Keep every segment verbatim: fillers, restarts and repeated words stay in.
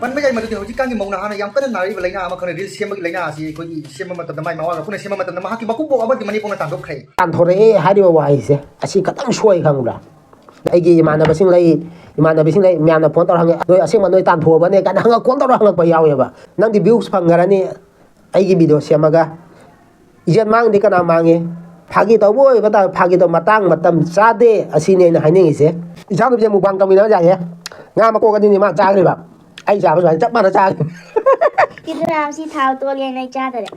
ꯄꯟꯕ ꯌꯥꯏ ꯃꯗꯨꯗꯤ ꯍꯧꯖꯤꯛꯀꯥꯟꯒꯤ ꯃꯧ ꯅꯍꯥꯅ ꯌꯥꯝ ꯀꯟꯅ ꯅꯥꯔꯤꯕ ꯂꯥꯏꯅꯥ ꯑꯃꯈꯛꯅ ꯔꯤꯜꯁ ꯁꯦꯝꯕꯒꯤ ꯂꯥꯏꯅꯥ ꯑꯁꯤ꯫ ꯑꯩꯈꯣꯏꯒꯤ ꯁꯦꯝꯕ ꯃꯇꯝꯗ ꯃꯥꯏ ꯃꯋꯥ ꯂꯧꯄꯨꯅ ꯁꯦꯝꯕ ꯃꯇꯝꯗ ꯃꯍꯥꯛꯀꯤ ꯃꯀꯨꯕꯣꯛ ꯑꯃꯗꯤ ꯃꯅꯦꯝꯕꯣꯛꯅ ꯇꯥꯟꯊꯣꯛꯈ꯭ꯔꯦ꯫ ꯇꯥꯟꯊꯣꯔꯛꯑꯦ ꯍꯥꯏꯔꯤꯕ ꯋꯥꯍꯩꯁꯦ ꯑꯁꯤ ꯈꯇꯪ ꯁꯣꯏ ꯈꯪꯕ꯭ꯔꯥ? ꯑꯩꯒꯤ ꯏꯃꯥꯟꯅꯕꯁꯤꯡ ꯂꯩ, ꯏꯃꯥꯟꯅꯕꯤꯁꯤꯡ ꯂꯩ, ꯃꯌꯥꯝꯅ ꯐꯣꯟ ꯇꯧꯔ ꯍꯪꯉꯦ, "ꯅꯣꯏ ꯑꯁꯦꯡꯕ ꯅꯣꯏ ꯇꯥꯟꯊꯣꯛꯑꯕꯅꯦ?" ꯀꯥꯏꯅ ꯍꯪꯉ, ꯀꯣꯜ ꯇꯧꯔ ꯍꯪꯉꯛꯄ ꯌꯥꯎꯋꯦꯕ꯫ ꯅꯪꯗꯤ ꯚ꯭ꯌꯨꯁ ꯐꯪꯈ꯭ꯔꯅꯤ, ꯑꯩꯒꯤ ꯚꯤꯗꯤꯑꯣ ꯁꯦꯝꯃꯒ꯫ ꯏꯖꯠ ꯃꯥꯡꯗꯤ ꯀꯅꯥ ꯃꯥꯡꯉꯤ? ꯐꯥꯒꯤ ꯇꯧꯕ ꯑꯣꯏꯕ ꯇꯥꯔꯦ, ꯐꯥꯒꯤ ꯇꯧ, ꯃꯇꯥꯡ ꯃꯇꯝ ꯆꯥꯗꯦ, ꯑꯁꯤꯅꯤ ꯑꯩꯅ ꯍꯥꯏꯅꯤꯡꯉꯤꯁꯦ꯫ ꯏꯆꯥꯅꯨꯄꯤꯁꯦ ꯃꯨꯛꯕꯥꯡ ꯇꯧꯃꯤꯟꯅꯕ ꯌꯥꯏꯌꯦ꯫ ꯉꯥ ꯃꯀꯣꯛ ꯑꯅꯤꯅꯤ ꯃꯥ ꯆꯥꯈ꯭ꯔꯤꯕ, ꯑꯩ ꯆꯥꯕ ꯁꯨꯃꯥꯏꯅ ꯆꯞ ꯃꯥꯟꯅ ꯆꯥꯈ꯭ꯔꯤꯕ꯫ ꯏꯗꯨꯅ ꯁꯤ ꯊꯥꯎ ꯇꯣꯜꯂꯦꯅ ꯑꯩ ꯆꯥꯗꯔꯦ꯫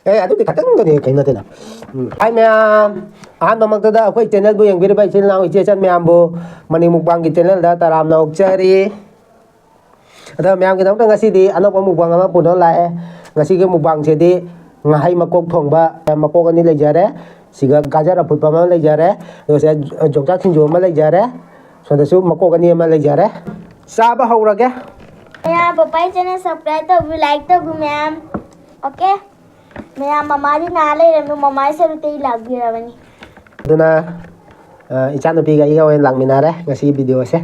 ꯑꯦ, ꯑꯗꯨꯗꯤ ꯈꯇꯪꯗꯅꯦ, ꯀꯩꯅꯣ ꯇꯧꯅ꯫ ꯎꯝ꯫ ꯍꯥꯏ ꯃꯌꯥꯝ, ꯑꯍꯥꯟꯕꯃꯛꯇꯗ ꯑꯩꯈꯣꯏ ꯆꯦꯅꯦꯜꯕꯨ ꯌꯦꯡꯕꯤꯔꯤꯕ ꯏꯆꯤꯜ ꯏꯅꯥꯎ ꯏꯆꯦ ꯏꯆꯟ ꯃꯌꯥꯝꯕꯨ ꯃꯅꯤ ꯃꯨꯛꯕꯥꯡꯒꯤ ꯆꯦꯅꯦꯜꯗ ꯇꯔꯥꯝꯅ ꯑꯣꯛꯆꯔꯤ꯫ ꯑꯗꯣ ꯃꯌꯥꯝꯒꯤꯗꯃꯛꯇ ꯉꯁꯤꯗꯤ ꯑꯅꯧꯕ ꯃꯨꯛꯕꯥꯡ ꯑꯃ ꯄꯨꯗꯨꯅ ꯂꯥꯛꯑꯦ꯫ ꯉꯁꯤꯒꯤ ꯃꯨꯛꯕꯥꯡꯁꯤꯗꯤ ꯉꯥꯍꯩ ꯃꯀꯣꯛ ꯊꯣꯡꯕ, ꯃꯀꯣꯛ ꯑꯅꯤ ꯂꯩꯖꯔꯦ꯫ ꯁꯤꯒ ꯒꯥꯖꯔ ꯑꯐꯨꯠꯄ ꯑꯃ ꯂꯩꯖꯔꯦ꯫ ꯑꯗꯨꯒ ꯁꯤꯗ ꯌꯣꯡꯆꯥꯛ ꯁꯤꯡꯖꯨ ꯑꯃ ꯂꯩꯖꯔꯦ꯫ ꯁꯣꯝꯗꯁꯨ ꯃꯀꯣꯛ ꯑꯅꯤ ꯑꯃ ꯂꯩꯖꯔꯦ꯫ ꯆꯥꯕ ꯍꯧꯔꯒꯦ꯫ ꯃꯌꯥꯝ, ꯄꯄꯥꯏ ꯆꯦꯅꯦꯜ ꯁꯕꯁꯀ꯭ꯔꯥꯏꯕ ꯇꯧꯕꯤꯌꯨ, ꯂꯥꯏꯛ ꯇꯧꯕꯤꯌꯨ ꯃꯌꯥꯝ꯫ ꯑꯣꯀꯦ? ꯃꯌꯥꯝ, ꯃꯃꯥꯗꯤ ꯅꯥ ꯂꯩꯔꯝꯃꯤ, ꯃꯃꯥꯒꯤ ꯁꯔꯨꯛꯇꯒꯤ ꯂꯥꯛꯄꯤꯔꯕꯅꯤ꯫ ꯑꯗꯨꯅ, ꯑ, ꯏꯆꯥꯅꯨꯄꯤꯒ ꯑꯩꯒ ꯑꯣꯏꯅ ꯂꯥꯛꯃꯤꯟꯅꯔꯦ ꯉꯁꯤ ꯚꯤꯗꯤꯑꯣꯁꯦ꯫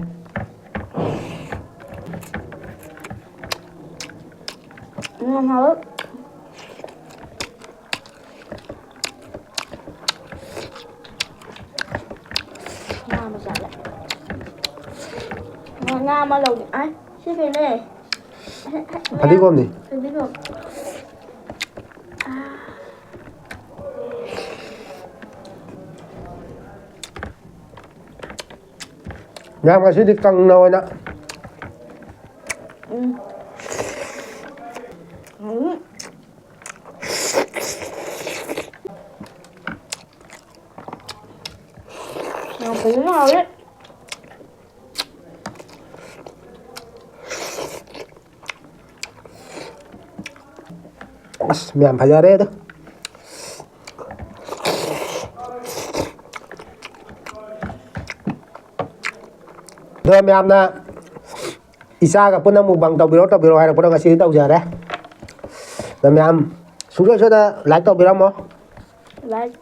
ꯎꯝ, ꯍꯥꯎꯋꯦ꯫ ꯉꯥ ꯑꯃ ꯆꯥꯒꯦ꯫ ꯉꯥ, ꯉꯥ ꯑꯃ ꯂꯧꯒꯦ꯫ ꯑꯥꯏ, ꯁꯤ ꯀꯩꯅꯣ? ꯐꯗꯤꯒꯣꯝꯅꯤ꯫ ꯐꯗꯤꯒꯣꯝ꯫ ꯃꯌꯥꯝ, ꯉꯁꯤꯗꯤ ꯀꯪꯅ ꯑꯣꯏꯅ꯫ ꯎꯝ꯫ ꯎꯝ꯫ ꯌꯥꯝ ꯐꯖꯅ ꯍꯥꯎꯔꯦ꯫ ꯑꯁ, ꯃꯌꯥꯝ ꯐꯖꯔꯦ ꯑꯗꯣ꯫ ꯑꯗꯣ ꯃꯌꯥꯝꯅ ꯏꯆꯥꯒ ꯄꯨꯟꯅ mukbang ꯇꯧꯕꯤꯔꯣ, ꯇꯧꯕꯤꯔꯣ ꯍꯥꯏꯔꯛꯄꯗꯣ ꯉꯁꯤꯗꯤ ꯇꯧꯖꯔꯦ꯫ ꯑꯗꯣ ꯃꯌꯥꯝ ꯁꯨꯡꯁꯣꯏ ꯁꯣꯏꯗꯅ like ꯇꯧꯕꯤꯔꯝꯃꯣ꯫ Like꯫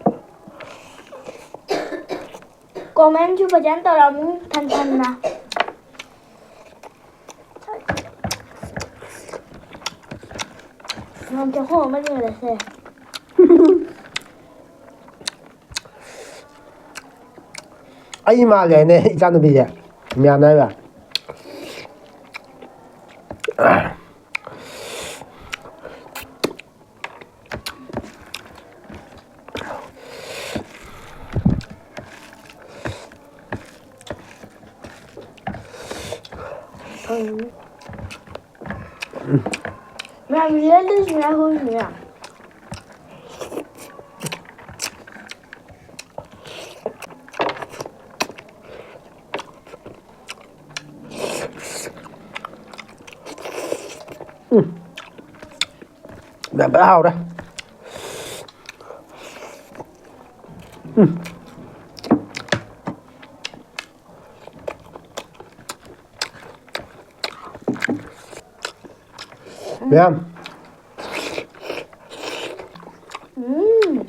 Comment ꯁꯨ ꯐꯖꯅ ꯇꯧꯔꯝꯃꯨ ꯊꯟ ꯊꯟꯅ꯫ ꯉꯝ ꯆꯈꯣ ꯑꯃ ꯌꯦꯡꯉꯁꯦ꯫ ꯑꯩ ꯃꯥꯜꯂꯦꯅꯦ ꯏꯆꯥꯅꯨꯄꯤꯁꯦ꯫ ꯃꯌꯥꯝꯅ ꯍꯥꯏꯕ꯫ ꯎꯝ꯫ ꯃꯌꯥꯝ ꯂꯦꯜꯂꯤꯁꯤꯅ ꯑꯩꯈꯣꯏꯁꯤꯅ꯫ ꯎꯝ꯫ ꯌꯥꯝ ꯐꯖꯅ ꯍꯥꯎꯔꯦ꯫ ꯎꯝ꯫ ꯃꯌꯥꯝ꯫ ꯎꯝ꯫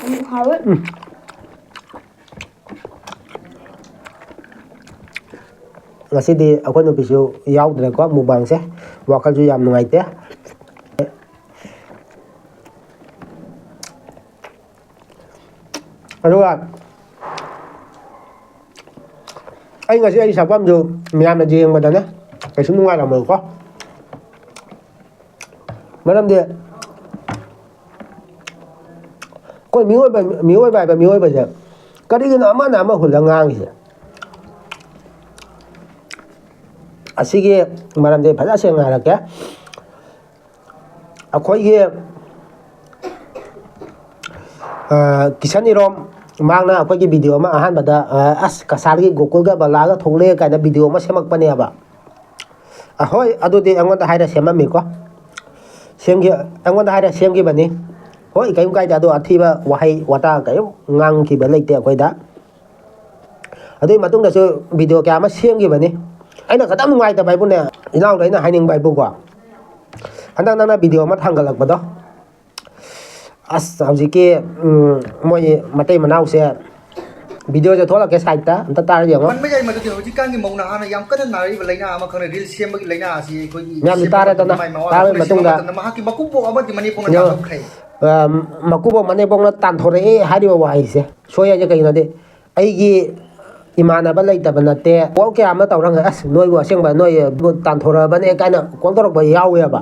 ꯎꯝ, ꯍꯥꯎꯋꯦ꯫ ꯎꯝ꯫ ꯉꯁꯤꯗꯤ ꯑꯩꯈꯣꯏ ꯅꯨꯄꯤꯁꯨ ꯌꯥꯎꯗ꯭ꯔꯦꯀꯣ mukbang ꯁꯦ꯫ ꯋꯥꯈꯜꯁꯨ ꯌꯥꯝ ꯅꯨꯡꯉꯥꯏꯇꯦ꯫ ꯑꯗꯨꯒ ꯑꯩ ꯉꯁꯤ ꯑꯩ ꯁꯛꯐꯝꯁꯨ ꯃꯌꯥꯝꯅ ꯌꯦꯡꯕꯗꯅꯦ ꯀꯩꯁꯨ ꯅꯨꯡꯉꯥꯏꯔꯝꯃꯣꯏꯀꯣ꯫ ꯃꯔꯝꯗꯤ ꯑꯩꯈꯣꯏ ꯃꯤꯑꯣꯏꯕ, ꯃꯤꯑꯣꯏꯕ ꯍꯥꯏꯕ ꯃꯤꯑꯣꯏꯕꯁꯦ ꯀꯔꯤꯒꯤꯅꯣ ꯑꯃꯅ ꯑꯃ ꯍꯨꯜꯂ ꯉꯥꯡꯉꯤꯁꯦ? ꯑꯁꯤꯒꯤ ꯃꯔꯝꯁꯦ ꯐꯖꯅ ꯁꯦꯡꯅ ꯍꯥꯏꯔꯛꯀꯦ꯫ ꯑꯩꯈꯣꯏꯒꯤ, ꯑ, ꯀꯤꯁꯟ ꯏꯔꯣꯝ ꯃꯍꯥꯛꯅ ꯑꯩꯈꯣꯏꯒꯤ video ꯑꯃ ꯑꯍꯥꯟꯕꯗ, ꯑ, "ꯑꯁ, ꯀꯁꯥꯔꯒꯤ ꯒꯣꯀꯨꯜꯒ ꯕꯂꯥꯒ ꯊꯣꯛꯂꯛꯑꯦ" ꯀꯥꯏꯅ video ꯑꯃ ꯁꯦꯝꯃꯛꯄꯅꯦꯕ꯫ ꯑꯍꯣꯏ, ꯑꯗꯨꯗꯤ ꯑꯩꯉꯣꯟꯗ ꯍꯥꯏꯔ ꯁꯦꯝꯃꯝꯃꯤꯀꯣ꯫ ꯁꯦꯝꯈꯤ-, ꯑꯩꯉꯣꯟꯗ ꯍꯥꯏꯔ ꯁꯦꯝꯈꯤꯕꯅꯤ꯫ ꯍꯣꯏ, ꯀꯔꯤꯝ ꯀꯥꯏꯗꯦ, ꯑꯗꯣ ꯑꯊꯤꯕ ꯋꯥꯍꯩ ꯋꯥꯇꯥ ꯀꯔꯤꯝ ꯉꯥꯡꯈꯤꯕ ꯂꯩꯇꯦ ꯑꯩꯈꯣꯏꯗ꯫ ꯑꯗꯨꯒꯤ ꯃꯇꯨꯡꯗꯁꯨ video ꯀꯌꯥ ꯑꯃ ꯁꯦꯝꯈꯤꯕꯅꯤ꯫ ꯑꯩꯅ ꯈꯤꯇꯪ ꯅꯨꯡꯉꯥꯏꯇꯕ ꯍꯥꯏꯕꯨꯅꯦ, ꯏꯅꯥꯎꯗ ꯑꯩꯅ ꯍꯥꯏꯅꯤꯡꯕ ꯍꯥꯏꯕꯨꯀꯣ, ꯍꯟꯗꯛ ꯅꯪꯅ video ꯑꯃ ꯊꯥꯡꯒꯠꯂꯛꯄꯗꯣ, ꯑꯁ, ꯍꯧꯖꯤꯛꯀꯤ, ꯎꯝ, ꯃꯣꯏ ꯃꯇꯩ ꯃꯅꯥꯎꯁꯦ, video ꯁꯦ ꯊꯣꯛꯂꯛꯀꯦ side ꯇ, ꯑꯝꯇ ꯇꯥꯔ ꯌꯦꯡꯉꯣ꯫ ꯃꯟꯕ ꯌꯥꯏ ꯃꯗꯨꯗꯤ ꯍꯧꯖꯤꯛꯀꯥꯟꯒꯤ ꯃꯧ ꯅꯍꯥꯅ ꯌꯥꯝ ꯀꯟꯅ ꯅꯥꯔꯛꯏꯕ ꯂꯥꯏꯅꯥ ꯑꯃꯈꯛꯅ reel ꯁꯦꯝꯕꯒꯤ ꯂꯥꯏꯅꯥ ꯑꯁꯤ ꯑꯩꯈꯣꯏꯒꯤ ꯃꯌꯥꯝꯁꯨ ꯁꯦꯝꯕ ꯇꯥꯔꯦꯗꯅ, ꯃꯇꯝꯗ ꯃꯥꯏ ꯃꯋꯥ ꯇꯥꯔꯕ ꯂꯧꯗꯨꯅ ꯁꯤꯕ ꯃꯇꯨꯡꯗ ꯃꯇꯝꯗ ꯃꯍꯥꯛꯀꯤ ꯃꯀꯨꯕꯣꯛ ꯑꯃꯗꯤ ꯃꯅꯦꯝꯄꯣꯛꯅ ꯌꯦꯡꯉꯣ꯫ ꯇꯥꯟꯊꯣꯛꯈ꯭ꯔꯦ꯫ ꯑ, ꯃꯀꯨꯕꯣꯛ ꯃꯅꯦꯝꯄꯣꯛꯅ ꯇꯥꯟꯊꯣꯔꯛꯑꯦ ꯍꯥꯏꯔꯤꯕ ꯋꯥꯍꯩꯁꯦ ꯁꯣꯏ ꯍꯥꯏꯁꯦ ꯀꯩꯒꯤꯅꯣꯗꯤ, ꯑꯩꯒꯤ ꯏꯃꯥꯟꯅꯕ ꯂꯩꯇꯕ ꯅꯠꯇꯦ꯫ Call ꯀꯌꯥ ꯑꯃ ꯇꯧꯔꯒ, "ꯑꯁ, ꯅꯣꯏꯕꯨ ꯑꯁꯦꯡꯕ ꯅꯣꯏ ꯇꯥꯟꯊꯣꯔꯛꯑꯕꯅꯦ" ꯀꯥꯏꯅ call ꯇꯧꯔꯛꯄ ꯌꯥꯎꯋꯦꯕ꯫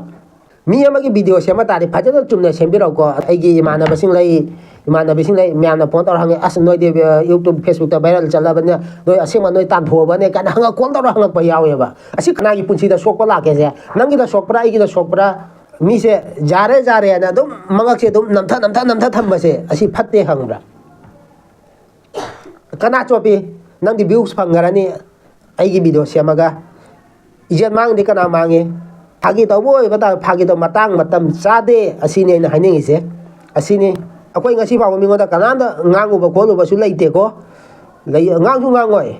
ꯃꯤ ꯑꯃꯒꯤ video ꯁꯦꯝꯕ ꯇꯥꯔꯗꯤ ꯐꯖꯅ ꯆꯨꯝꯅ ꯁꯦꯝꯕꯤꯔꯛꯎꯀꯣ꯫ "ꯑꯩꯒꯤ ꯏꯃꯥꯟꯅꯕꯁꯤꯡ ꯂꯩ, ꯏꯃꯥꯟꯅꯕꯤꯁꯤꯡ ꯂꯩ, ꯃꯌꯥꯝꯅ phone ꯇꯧꯔ ꯍꯪꯉꯦ, 'ꯑꯁ, ꯅꯣꯏꯗꯤ, ꯑ, YouTube, Facebook ꯇ viral ꯆꯠꯂꯕꯅꯤꯅ ꯅꯣꯏ ꯑꯁꯦꯡꯕ ꯅꯣꯏ ꯇꯥꯟꯊꯣꯛꯑꯕꯅꯦ' ꯀꯥꯏꯅ ꯍꯪꯉ call ꯇꯧꯔ ꯍꯪꯉꯛꯄ ꯌꯥꯎꯋꯦꯕ꯫ ꯑꯁꯤ ꯀꯅꯥꯒꯤ ꯄꯨꯟꯁꯤꯗ ꯁꯣꯛꯄ ꯂꯥꯛꯀꯦꯁꯦ? ꯅꯪꯒꯤꯗ ꯁꯣꯛꯄ꯭ꯔꯥ, ꯑꯩꯒꯤꯗ ꯁꯣꯛꯄ꯭ꯔꯥ? ꯃꯤꯁꯦ ꯌꯥꯔꯦ, ꯌꯥꯔꯦꯅ ꯑꯗꯨꯝ ꯃꯉꯛꯁꯦ ꯑꯗꯨꯝ ꯅꯝꯊ, ꯅꯝꯊ, ꯅꯝꯊ ꯊꯝꯕꯁꯦ, ꯑꯁꯤ ꯐꯠꯇꯦ, ꯈꯪꯕ꯭ꯔꯥ? ꯀꯅꯥ ꯆꯣꯞꯄꯤ? ꯅꯪꯗꯤ views ꯐꯪꯈ꯭ꯔꯅꯤ ꯑꯩꯒꯤ video ꯁꯦꯝꯃꯒ꯫ ꯏꯖꯠ ꯃꯥꯡꯗꯤ ꯀꯅꯥ ꯃꯥꯡꯉꯤ? ꯐꯥꯒꯤ ꯇꯧꯕ ꯑꯣꯏꯕ ꯇꯥꯔꯦ, ꯐꯥꯒꯤ ꯇꯧꯕ ꯃꯇꯥꯡ ꯃꯇꯝ ꯆꯥꯗꯦ, ꯑꯁꯤꯅꯤ ꯑꯩꯅ ꯍꯥꯏꯅꯤꯡꯉꯤꯁꯦ꯫ ꯑꯁꯤꯅꯤ꯫ ꯑꯩꯈꯣꯏ ꯉꯁꯤ ꯐꯥꯎꯕ ꯃꯤꯉꯣꯟꯗ ꯀꯅꯥꯝꯇ ꯉꯥꯡꯉꯨꯕ ꯈꯣꯠꯂꯨꯕꯁꯨ ꯂꯩꯇꯦꯀꯣ꯫ ꯂꯩ, ꯉꯥꯡꯁꯨ ꯉꯥꯡꯉꯣꯏ꯫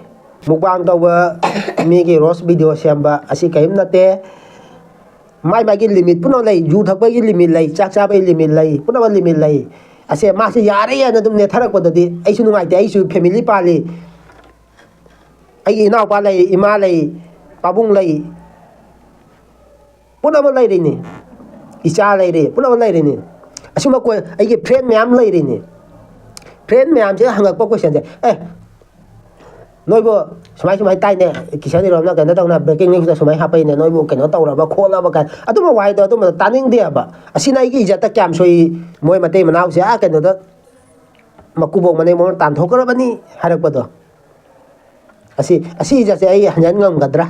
Mukbang ꯇꯧꯕ, ꯃꯤꯒꯤ roast video ꯁꯦꯝꯕ, ꯑꯁꯤ ꯀꯔꯤꯝ ꯅꯠꯇꯦ꯫ ꯃꯥꯏ ꯃꯥꯒꯤ limit ꯄꯨꯝꯅꯃꯛ ꯂꯩ꯫ ꯌꯨ ꯊꯛꯄꯒꯤ limit ꯂꯩ, ꯆꯥꯛ ꯆꯥꯕꯒꯤ limit ꯂꯩ, ꯄꯨꯝꯅꯃꯛ limit ꯂꯩ꯫ ꯑꯁꯦ ꯃꯥꯁꯦ ꯌꯥꯔꯦ ꯍꯥꯏꯅ ꯑꯗꯨꯝ ꯅꯦꯠꯊꯔꯛꯄꯗꯗꯤ ꯑꯩꯁꯨ ꯅꯨꯡꯉꯥꯏꯇꯦ꯫ ꯑꯩꯁꯨ family ꯄꯥꯜꯂꯤ, ꯑꯩꯒꯤ ꯏꯅꯥꯎꯄꯥ ꯂꯩ, ꯏꯃꯥ ꯂꯩ, ꯄꯥꯕꯨꯡ ꯂꯩ, ꯄꯨꯝꯅꯃꯛ ꯂꯩꯔꯤꯅꯤ, ꯏꯆꯥ ꯂꯩꯔꯤ, ꯄꯨꯝꯅꯃꯛ ꯂꯩꯔꯤꯅꯤ꯫ ꯑꯁꯤꯃꯛ ꯀꯣꯏ-, ꯑꯩꯒꯤ friend ꯃꯌꯥꯝ ꯂꯩꯔꯤꯅꯤ꯫ Friend ꯃꯌꯥꯝꯁꯦ ꯍꯪꯉꯛꯄ question ꯁꯦ, "ꯑꯦ, ꯅꯣꯏꯕꯨ ꯁꯨꯃꯥꯏ ꯁꯨꯃꯥꯏ ꯇꯥꯏꯅꯦ, ꯀꯤꯁꯟ ꯏꯔꯣꯝꯅ ꯀꯩꯅꯣ ꯇꯧꯅ, breaking news ꯇ ꯁꯨꯃꯥꯏ ꯍꯥꯞꯄꯛꯏꯅꯦ, ꯅꯣꯏꯕꯨ ꯀꯩꯅꯣ ꯇꯧꯔꯕ ꯈꯣꯠꯂꯕ?" ꯀꯥꯏ ꯑꯗꯨꯝꯕ ꯋꯥꯍꯩꯗꯣ ꯑꯗꯨꯝꯕꯗꯣ ꯇꯥꯅꯤꯡꯗꯦꯕ꯫ ꯑꯁꯤꯅ ꯑꯩꯒꯤ ꯏꯖꯠꯇ ꯀꯌꯥꯝ ꯁꯣꯛꯏ? ꯃꯣꯏ ꯃꯇꯩ ꯃꯅꯥꯎꯁꯦ ꯑꯥ ꯀꯩꯅꯣꯗ ꯃꯀꯨꯕꯣꯛ ꯃꯅꯦꯝꯕꯣꯛꯅ ꯇꯥꯟꯊꯣꯛꯈ꯭ꯔꯕꯅꯤ ꯍꯥꯏꯔꯛꯄꯗꯣ꯫ ꯑꯁꯤ, ꯑꯁꯤ ꯏꯖꯠꯁꯦ ꯑꯩ ꯍꯟꯖꯤꯟ ꯉꯝꯒꯗ꯭ꯔꯥ?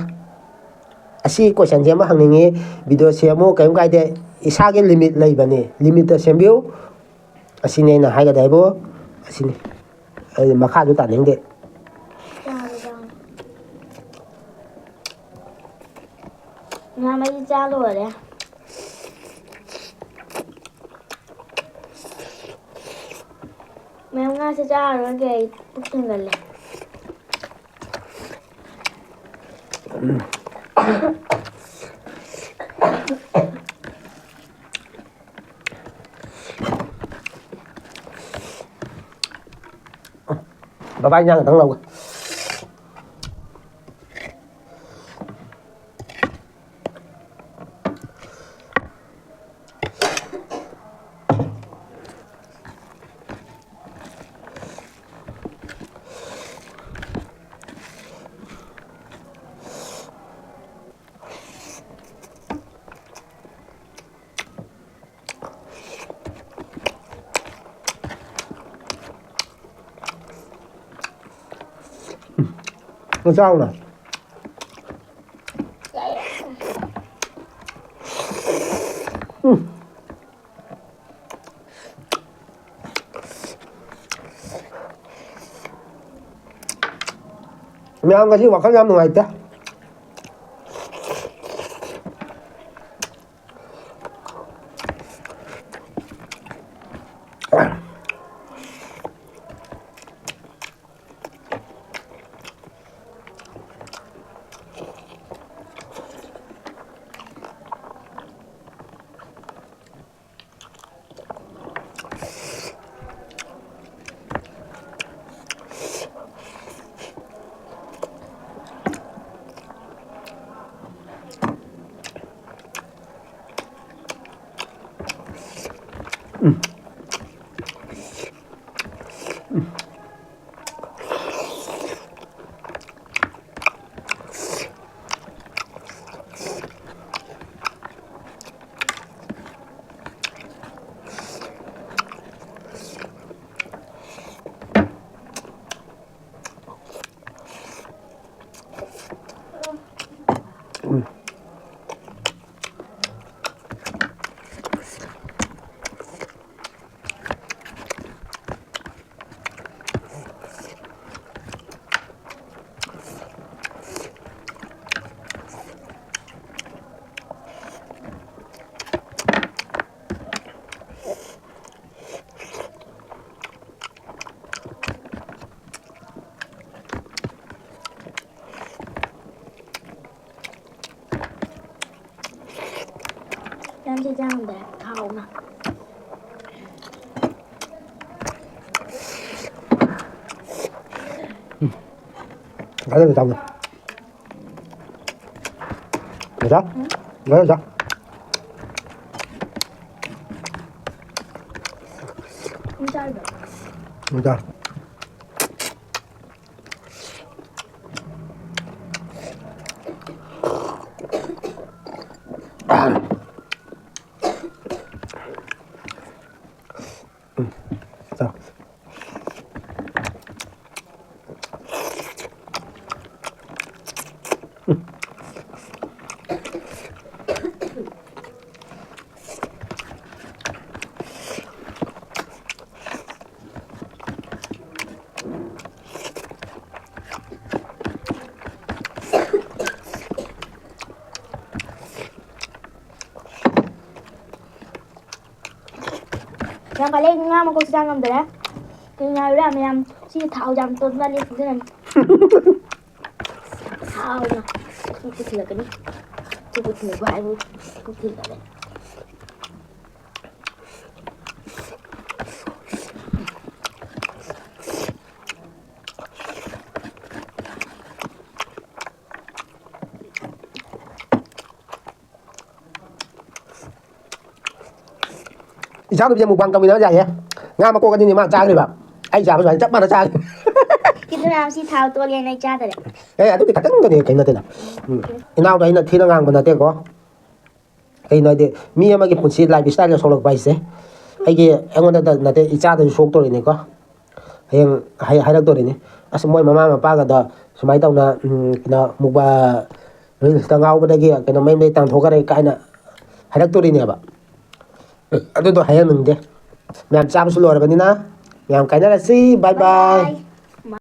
ꯑꯁꯤ question ꯁꯦ ꯑꯃ ꯍꯪꯅꯤꯡꯉꯤ꯫ Video ꯁꯦꯝꯃꯨ, ꯀꯔꯤꯝ ꯀꯥꯏꯗꯦ꯫ ꯏꯁꯥꯒꯤ limit ꯂꯩꯕꯅꯤ, limit ꯇ ꯁꯦꯝꯕꯤꯌꯨ꯫ ꯑꯁꯤꯅꯤ ꯑꯩꯅ ꯍꯥꯏꯒꯗꯕ ꯍꯥꯏꯕꯨ, ꯑꯁꯤꯅꯤ꯫ ꯑꯩ ꯃꯈꯥꯁꯨ ꯇꯥꯅꯤꯡꯗꯦ꯫ ꯉꯥ ꯃꯔꯤ ꯆꯥ ꯂꯣꯏꯔꯦ꯫ ꯃꯌꯥꯝ ꯉꯥꯁꯦ ꯆꯥꯔꯔꯣꯏꯒꯦ, ꯑꯩ ꯄꯨꯛ ꯊꯟꯒꯠꯂꯦ꯫ ꯕꯕꯥ ꯏꯟꯖꯥꯡ ꯈꯤꯇꯪ ꯂꯧꯒꯦ꯫ ꯆꯥꯎꯅ꯫ ꯎꯝ꯫ ꯃꯌꯥꯝ ꯉꯁꯤ ꯋꯥꯈꯜ ꯌꯥꯝ ꯅꯨꯡꯉꯥꯏꯇꯦ꯫ ꯌꯥꯝ ꯆꯦ ꯆꯥꯡꯗ ꯊꯥꯎꯅ꯫ ꯆꯥꯎꯅꯦ꯫ ꯃꯖꯥ? ꯃꯖꯥ? ꯃꯖꯥ꯫ ꯆꯥꯎ꯫ ꯌꯥꯝ ꯀꯜꯂꯦ, ꯉꯥ ꯃꯀꯣꯛꯁꯨ ꯆꯥ ꯉꯝꯗꯔꯦ꯫ ꯀꯩꯅꯣ ꯍꯥꯏꯕꯗ ꯃꯌꯥꯝ ꯁꯤ ꯊꯥꯎ ꯌꯥꯝ ꯇꯣꯠꯃꯜꯂꯦ ꯈꯟꯖꯔꯅꯤ꯫ ꯊꯥꯎꯅ ꯄꯨꯛꯁꯤ ꯊꯤꯜꯂꯛꯀꯅꯤ꯫ ꯄꯨꯛ ꯊꯤꯜꯂꯛꯄ ꯍꯥꯏꯕꯨ ꯄꯨꯛ ꯊꯤꯜꯂꯛꯑꯦ꯫ ꯏꯆꯥꯅꯨꯄꯤꯁꯦ ꯃꯨꯛꯕꯥꯡ ꯇꯧꯃꯤꯟꯅꯕ ꯌꯥꯏꯌꯦ꯫ ꯉꯥ ꯃꯀꯣꯛ ꯑꯅꯤꯅꯤ ꯃꯥꯅ ꯆꯥꯈ꯭ꯔꯤꯕ꯫ ꯑꯩ ꯆꯥꯕ ꯁꯨꯃꯥꯏꯅ ꯆꯞ ꯃꯥꯟꯅ ꯆꯥꯈ꯭ꯔꯦ꯫ ꯀꯤꯗꯅ ꯁꯤ ꯊꯥꯎ ꯇꯣꯜꯂꯦꯅ ꯑꯩ ꯆꯥꯗꯔꯦ꯫ ꯑꯦ, ꯑꯗꯨꯗꯤ ꯈꯇꯪꯗꯅꯦ, ꯀꯩꯅꯣ ꯅꯠꯇꯦꯗ꯫ ꯎꯝ꯫ ꯏꯅꯥꯎꯗ ꯑꯩꯅ ꯊꯤꯅ ꯉꯥꯡꯕ ꯅꯠꯇꯦꯀꯣ꯫ ꯀꯩꯅꯣ ꯍꯥꯏꯗꯤ, ꯃꯤ ꯑꯃꯒꯤ ꯄꯨꯟꯁꯤ life style ꯁꯣꯛꯂꯛꯄ ꯍꯥꯏꯁꯦ ꯑꯩꯒꯤ, ꯑꯩꯉꯣꯟꯗꯗ ꯅꯠꯇꯦ, ꯏꯆꯥꯗꯁꯨ ꯁꯣꯛꯇꯣꯔꯤꯅꯤꯀꯣ꯫ ꯍꯌꯦꯡ ꯍꯥꯏ-, ꯍꯥꯏꯔꯛꯇꯣꯔꯤꯅꯤ, "ꯑꯁ, ꯃꯣꯏ ꯃꯃꯥ ꯃꯄꯥꯒꯗꯣ ꯁꯨꯃꯥꯏꯅ ꯇꯧꯅ, ꯎꯝ, ꯀꯩꯅꯣ, ꯃꯨꯛꯕꯥ-, reels ꯇ ꯉꯥꯎꯕꯗꯒꯤ, ꯀꯩꯅꯣ, ꯃꯌꯨꯝꯗꯒꯤ ꯇꯥꯟꯊꯣꯛꯈ꯭ꯔꯦ" ꯀꯥꯏꯅ ꯍꯥꯏꯔꯛꯇꯣꯔꯤꯅꯦꯕ꯫ ꯑꯗꯨꯗꯣ ꯍꯥꯏꯍꯟꯅꯤꯡꯗꯦ꯫ ꯃꯌꯥꯝ ꯆꯥꯕꯁꯨ ꯂꯣꯏꯔꯕꯅꯤꯅ, ꯃꯌꯥꯝ ꯀꯥꯏꯅꯔꯁꯤ꯫ Bye bye꯫ Bye bye꯫